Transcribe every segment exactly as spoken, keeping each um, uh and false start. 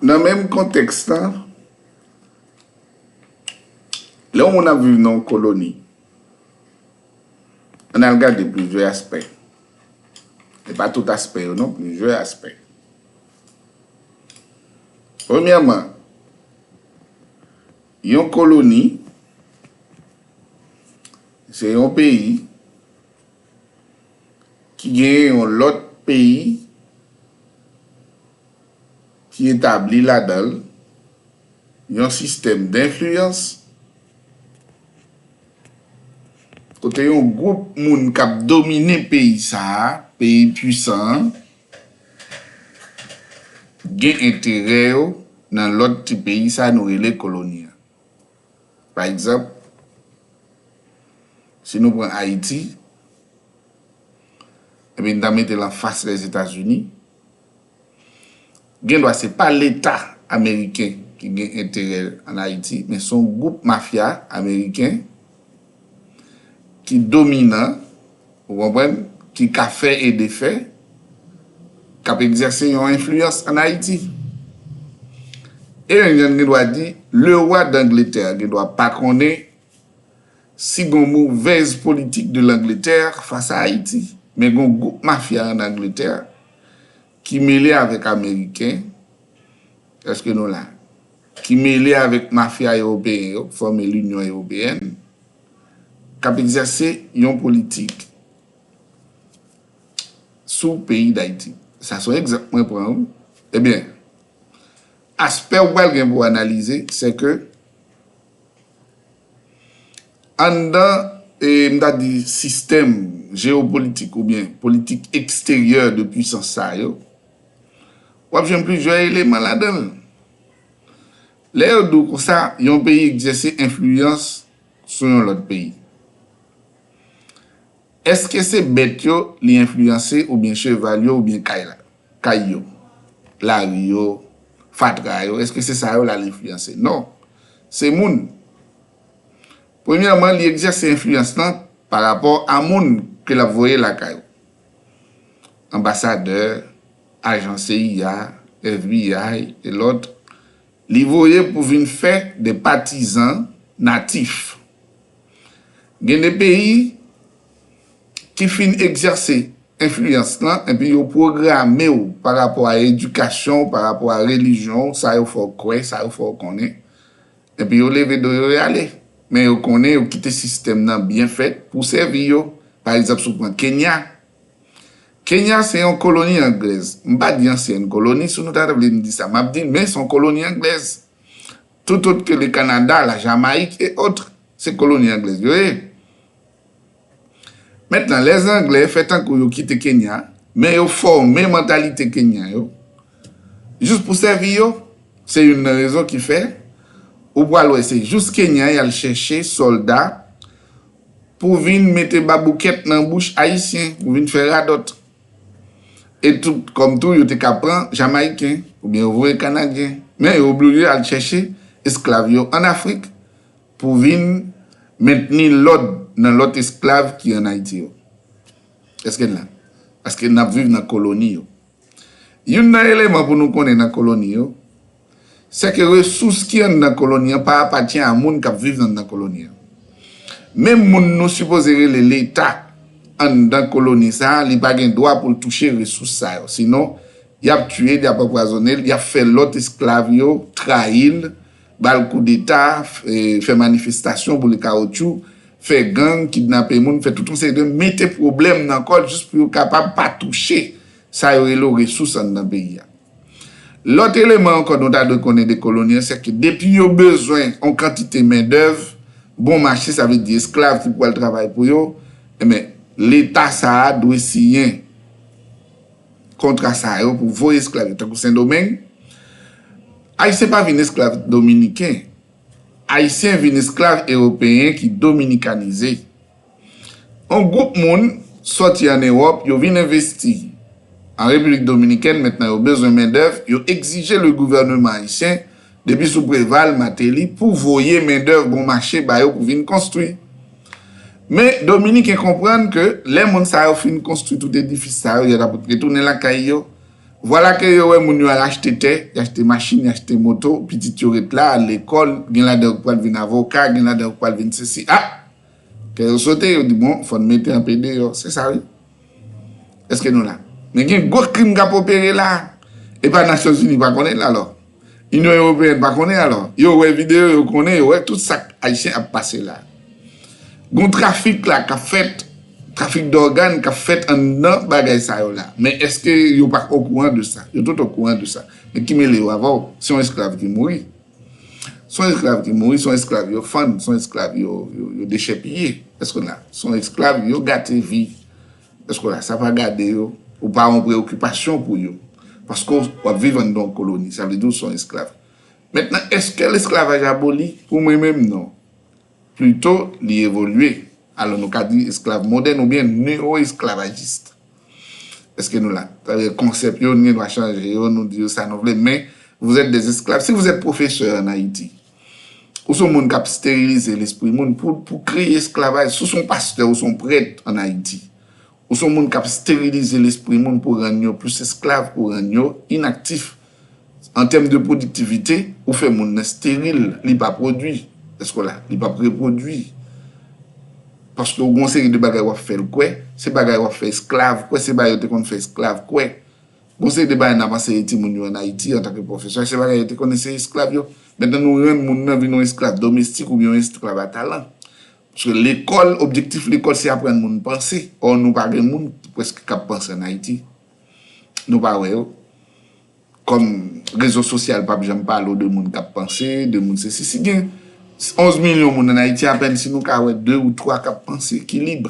Nan menm kontèks lan, lè yon moun ap viv nan yon koloni, ann al gade plizyè aspè. E pa tout aspè yo non, plizyè aspè. Premyèman, yon koloni, se yon peyi ki genyen yon lòt peyi ki etabli ladan l yon sistèm denfliyans kote yon gwoup moun k ap domine peyi sa a, peyi pwisan an, gen enterè yo nan lòt ti peyi sa a nou rele koloni an. Pa egzanp, si nou pran Ayiti, epi n ta mete l anfas Lèzetazini, gendwa se pa Leta ameriken ki gen enterè ann Ayiti, men se yon gwoup mafya ameriken ki dominan, ou konprann, ki ka fè e defè, k ap egzèse yon enfliyans ann Ayiti. E menm jan n gendwa di, lewa Dangletè gendwa pa konnen si gon movèz politik de Langletè fas a Ayiti. Men gon gwoup mafya ann Angletè ki mele avèk Ameriken, èske nou la? Ki mele avèk mafya ewopeyen yo, k fòme Linyon Ewopeyèn, k ap egzèse yon politik sou peyi Dayiti. Sa se yon egzanp mwen pran, wi. Ebyen, aspè ou pral gen pou analize, se ke anndan, e, m ta di, sistèm jewopolitik oubyen politik eksteryè de pwisans sa yo, w ap jwenn plizyè eleman ladan l. Lè yo di w konsa, yon peyi egzèse enfliyans sou yon lòt peyi. Èske se bèt yo li enfliyanse oubyen cheval yo oubyen kay la, kay yo, lari yo, fatra yo? Èske se sa yo l al enfliyanse? Non. Se moun. Premyèman, li egzèse enfliyans lan pa rapò a moun ke l ap voye lakay ou. Anbasadè, ajan C I A, F B I e lòt, li voye pou vin fè de patizan natif. Gen de peyi ki fin egzèse enfliyans lan, epi yo pwograme w pa rapò a edikasyon w, pa rapò a relijyon w, sa yo fè w kwè, sa yo fè w konnen. Epi yo leve do yo, y ale. Men yo konnen yo kite sistèm nan byen fèt pou sèvi yo. Pa egzanp, si w pran Kenya, Kenya se yon koloni anglèz. M pa di ansyèn koloni, si nou ta vle m di sa, m ap di l, men se yon koloni anglèz. Tout autre que le Canada, la Jamaïque et autres, se koloni anglèz yo ye. Mentnan, lè Zanglè fè tankou yo kite Kenya, men yo fòme mantalite Kenyan yo, jis pou sèvi yo. Se youn nan rezon ki fè ou pral wè se jis Kenyan y al chèche sòlda pou vin mete baboukèt nan bouch Ayisyen, pou vin fè radòt. E tout kòm tou, yo te ka pran Jamayiken, oubyen yo voye Kanadyen. Men yo oblije al chèche esklav yo ann Afrik pou vin mentni lòd nan lòt esklav ki ann Ayiti yo. Èske n la? Paske n ap viv nan koloni yo. Youn nan eleman pou nou konnen nan koloni yo, se ke resous ki anndan koloni an pa apatyen a moun k ap viv anndan koloni an. Menm moun nou sipoze rele Leta anndan koloni sa a, li pa gen dwa pou l touche resous sa yo. Sinon, y ap tiye l, y ap anpwazonnen l, y ap fè lòt esklav yo trayi l, ba l koudeta, f-, e, fè manifestasyon, boule kawotchou, fè gang, kidnape moun, fè tout yon seri de, mete pwoblèm nan kò l jis pou yo kapab pa touche sa yo rele resous anndan peyi a. Lòt eleman ankò nou ta dwe konnen de koloni an, se ke depi yo bezwen yon kantite mendèv bon mache, sa vle di esklav ki pou al travay pou yo, enben, Leta sa a dwe siyen kontra sa yo pou voye esklav yo. Tankou Sendomeng, Ayisyen pa vin esklav dominiken. Ayisyen vin esklav ewopeyen ki dominikanize. Yon gwoup moun sòti ann Ewòp, yo vin envesti an Repiblik Dominikèn, mentnan yo bezwen mendèv, yo egzije le gouvèneman ayisyen, depi sou Preval, Martelly, pou voye mendèv bon mache ba yo pou vin konstwi. Men, Dominiken konprann ke lè moun sa yo fin konstwi tout edifis sa yo, y ap retounen lakay yo. Vwala ke yo wè moun yo al achte tè, y achte machin, y achte moto, pitit yo ret la, al lekòl, gen ladan yo k pral vin avoka, gen ladan yo k pral vin sesi. Ah! Kè yo sote, yo di, bon, fò n mete anpe deyò. Se sa, wi. Èske nou la? Men gen gwo krim k ap opere la. E pa Nasyonzini pa konnen l alò. Inyon Ewopeyèn pa konnen alò. Yo wè videyo, yo konnen, yo wè tout sa k Ayisyen ap pase la. Gon trafik la k ap fèt, trafik dògàn k ap fèt anndan bagay sa yo la. Men èske yo pa okouran de sa? Yo tout okouran de sa. Men ki mele yo avè w? Se yon esklav ki mouri. Se yon esklav ki mouri, se yon esklav yo fann, se yon esklav yo, yo, yo dechèpiye. Èske w la? Se yon esklav yo gate vi. Èske w la? Sa pa gade yo. Ou pa yon preyokipasyon pou yo. Paske w ap viv anndan yon koloni. Sa vle di w se yon esklav. Mentnan, èske lesklavaj aboli? Pou mwen menm, non. Plito, li evolye. Alò, nou ka di esklav modèn oubyen neo-esklavajis. Èske nou la? Sa vle di konsèp yo, nou gen dwa chanje yo, nou di yo sa nou vle, men vous êtes des esclaves. Si vous êtes professeur en Haïti, ou se yon moun k ap sterilize lespri moun pou, pou kreye esklavaj. Si w se yon pastè, ou se yon prèt an Ayiti, ou se yon moun k ap sterilize lespri moun pou rann yo plis esklav, pou rann yo inaktif. An tèm de pwodiktivite, ou fè moun nan steril, li pa pwodui. Èske w la? Li p ap repwodui. Paske w gon seri de bagay w ap fè l kwè, se bagay w ap fè esklav kwè, se bagay yo te konn fè esklav kwè. Gon seri de bagay n ap anseye timoun yo an Ayiti antanke pwofesè, se bagay yo te konn anseye esklav yo. Mentnan nou rann moun nan vin yon esklav domestik oubyen yon esklav a talan. Paske lekòl, objektif lekòl se aprann moun panse. Ò, nou pa gen moun prèske k ap panse an Ayiti. Nou pa wè yo. Kòm rezo sosyal p ap janm pale w de moun k ap panse, de moun sesi. Si gen onz milyon moun an Ayiti, apèn si nou ka wè de ou twa k ap panse ki lib.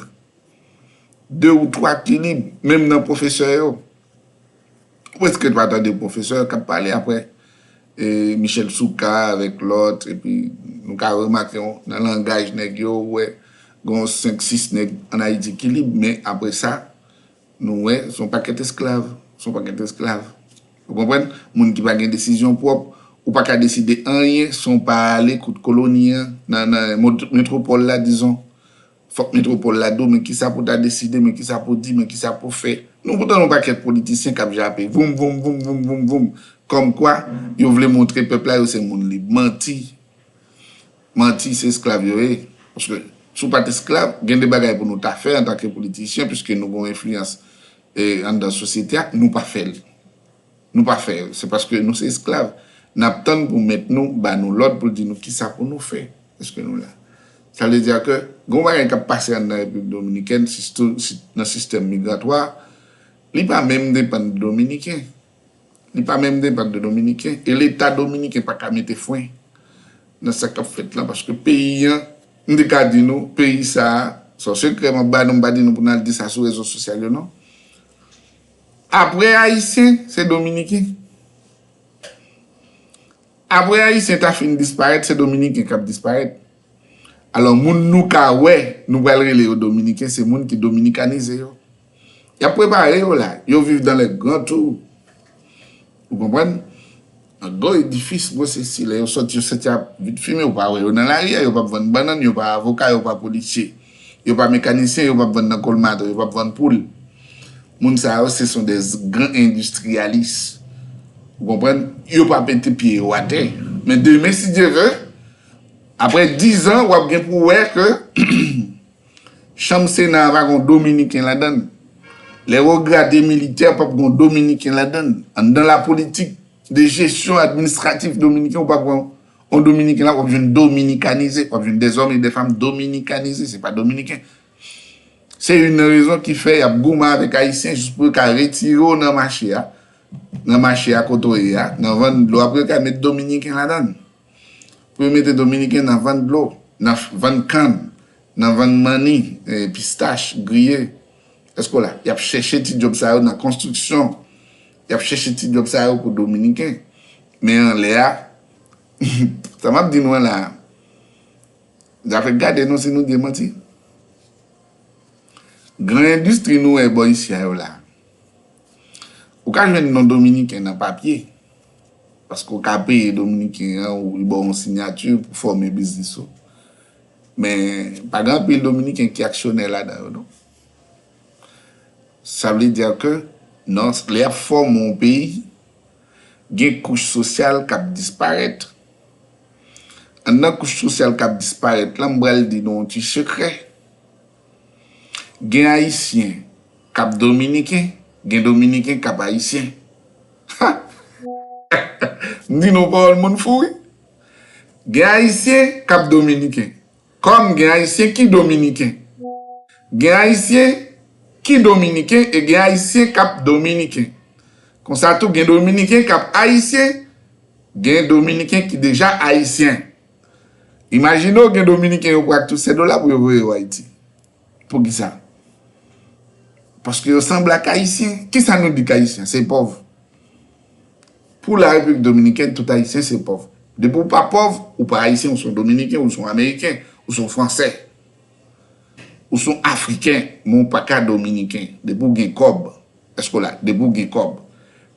De ou twa ki lib, menm nan pwofesè yo. Ou prèske pa tande pwofesè k ap pale apre e, Michel Soukar avèk lòt, epi nou ka remake yon, nan langaj nèg yo, ou wè, gen yon senk, sis nèg an Ayiti ki lib, men apre sa, nou wè, se yon pakèt esklav, se yon pakèt esklav. Ou konprann? Moun ki pa gen desizyon pwòp, ou pa ka deside anyen san w pa ale kot koloni an, nan, nan mot-, metwopòl la, dizon. Fòk metwopòl la di w, men kisa pou w ta deside, men kisa pou w di, men kisa pou w fè. Nou pou tande yon pakèt politisyen k ap jape. Voum, voum, voum, voum, voum, voum. Kòmkwa, yo vle montre pèp la yo se moun lib. Manti. Manti, se esklav yo ye. Paske, si w pa t esklav, gen de bagay pou nou ta fè antanke politisyen, piske nou gen yon enfliyans, e, anndan sosyete a, nou pa fè l. Nou pa fè yo. Se paske nou se esklav. N ap tann pou mèt nou ba nou lòd pou l di nou kisa pou nou fè. Èske nou la? Sa vle di ke gen yon bagay k ap pase anndan Repiblik Dominikèn, sitou si, nan sistèm migratwa, li pa menm depann de Dominiken. Li pa menm depann de Dominiken. E Leta dominiken pa ka mete fren nan sa k ap fèt la, paske peyi an, m te ka di nou, peyi sa a, se yon sekrè m ap ba nou, m pa di nou pou n al di sa sou rezo sosyal yo, non. Apre Ayisyen, se Dominiken. Apre Ayisyen ta fin disparèt, se Dominiken k ap disparèt. Alò, moun nou ka wè, nou pral rele yo Dominiken, se moun ki dominikanize yo. Y ap prepare yo la. Yo viv dans les grands tours. Ou konprann? Nan gwo edifis, gwo sesi, lè yo sòti, yo sòti ap vit fimen, ou pa wè yo nan lari a, yo p ap vann bannann, yo pa avoka, yo pa polisye, yo pa mekanisyen, yo p ap vann nan kolmato, yo p ap vann poul. Moun sa yo, ce sont des grands industrialistes. Ou konprann? Yo p ap mete pye yo atè. Men demen, si Dye ve, apre diz an, w ap gen pou wè ke chanm Sena a pa gon Dominiken ladan l. Les hauts gradés militaires p ap gon Dominiken ladan l. Anndan la politique de gestion administrative dominiken, ou p ap gon yon Dominiken la, w ap jwenn dominikanize, w ap jwenn des hommes et des femmes dominikanize, se pa Dominiken. Se youn nan rezon ki fè y ap goumen avèk Ayisyen jis pou yo ka retire w nan mache a, nan mache a kote w ye a, nan vann dlo, apre yo ka met Dominiken ladan l. Pou yo mete Dominiken nan vann dlo, nan f-, vann kann, nan vann manni, e, pistach, griye. Èske w la? Y ap chèche ti djòb sa yo nan konstriksyon. Y ap chèche ti djòb sa yo pou Dominiken. Men anlè a, sa m ap di nou an la a, zafè gade nou si nou di manti. Gran endistri nou wè bò isi a yo la. Ou ka jwenn non dominiken nan papye. Paske w ka peye dominiken an, ou li ba w yon siyati pou fòme biznis ou. Men, pa gen anpil dominiken ki aksyonè ladan yo, non. Sa vle di ke Non, lè y ap fòme yon peyi, gen kouch sosyal k ap disparèt. Anndan kouch sosyal k ap disparèt la, m pral di nou yon ti sekrè. Gen Ayisyen k ap Dominiken, gen Dominiken k ap Ayisyen. Ha! M di nou pawòl moun fou, wi. Gen Ayisyen k ap Dominiken. Kòm gen Ayisyen ki Dominiken. Gen Ayisyen ki Dominiken e gen Ayisyen k ap Dominiken. Konsa tou, gen Dominiken k ap Ayisyen, gen Dominiken ki deja Ayisyen. Imajine w gen Dominiken yo pran tout sèt dola pou yo voye yo Ayiti. Poukisa? Paske yo sanble ak Ayisyen. Kisa nou di k Ayisyen? Se pòv. Pou la Repiblik Dominikèn, tout Ayisyen se pòv. Depi w pa pòv, ou pa Ayisyen, ou se yon Dominiken, ou se yon Ameriken, ou se yon Fransè, ou se yon Afriken, men w pa ka Dominiken. Depi w gen kòb, èske w la? Depi w gen kòb.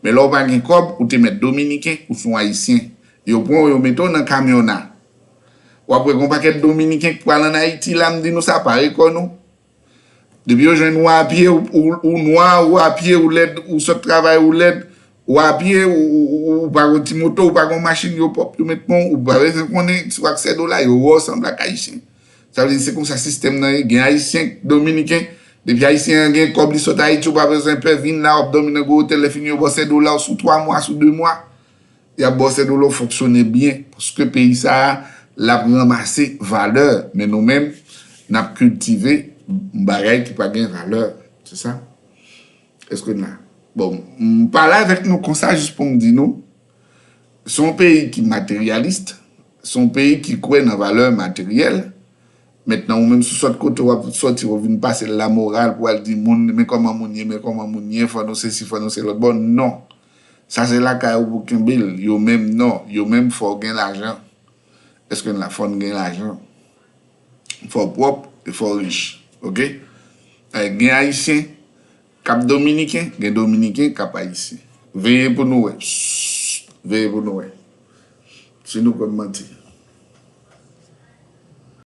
Men lè w pa gen kòb, ou te mèt Dominiken, ou se yon Ayisyen. Yo pran w, yo mete w nan kamyona. W ap wè gen yon pakèt Dominiken k pral ann Ayiti la, m di nou sa, pare kò nou. Depi yo jwenn ou apye, ou, ou, ou nwa, ou apye, ou lèd, ou sot travay, ou lèd, ou apye, ou, ou, ou, ou pa gon ti moto, ou pa gon machin, yo pòp, yo met pon, ou pa bezwen konnen si w ak sèt dola, yo wè w sanble ak Ayisyen. Sa vle di se konsa sistèm nan ye, gen Ayisyen, Dominiken, depi Ayisyen an gen kòb, li sot Ayiti, ou pa bezwen pè, vin la, w ap dòmi nan gwo otèl, lè fini yo ba w sèt dola w sou twa mwa, sou de mwa. Y ap ba w sèt dola w fonksyone byen, paske peyi sa a, l ap ranmase valè, men nou menm, n ap kiltive bagay ki pa gen valè. Se sa? Èske n la? Bon, m pale avèk nou konsa jis pou m di nou, se yon peyi ki materyalis, se yon peyi ki kwè nan valè materyèl. Mentnan, ou menm, si w sot kote w ap soti, w vin pase lamoral pou al di moun, men kòman moun ye, men kòman moun ye, fò nou sesi, fò nou se lòt bò. Non. Sa se lakay ou pou kenbe l. Yo menm, non. Yo menm, fò w gen lajan. Èske n la? Fò n gen lajan. Fò w pwòp e fò w rich. Oke? Ay, gen Ayisyen k ap Dominiken, gen Dominiken k ap Ayisyen. Veye pou nou wè. Psst, veye pou nou wè. Si nou kwè m manti.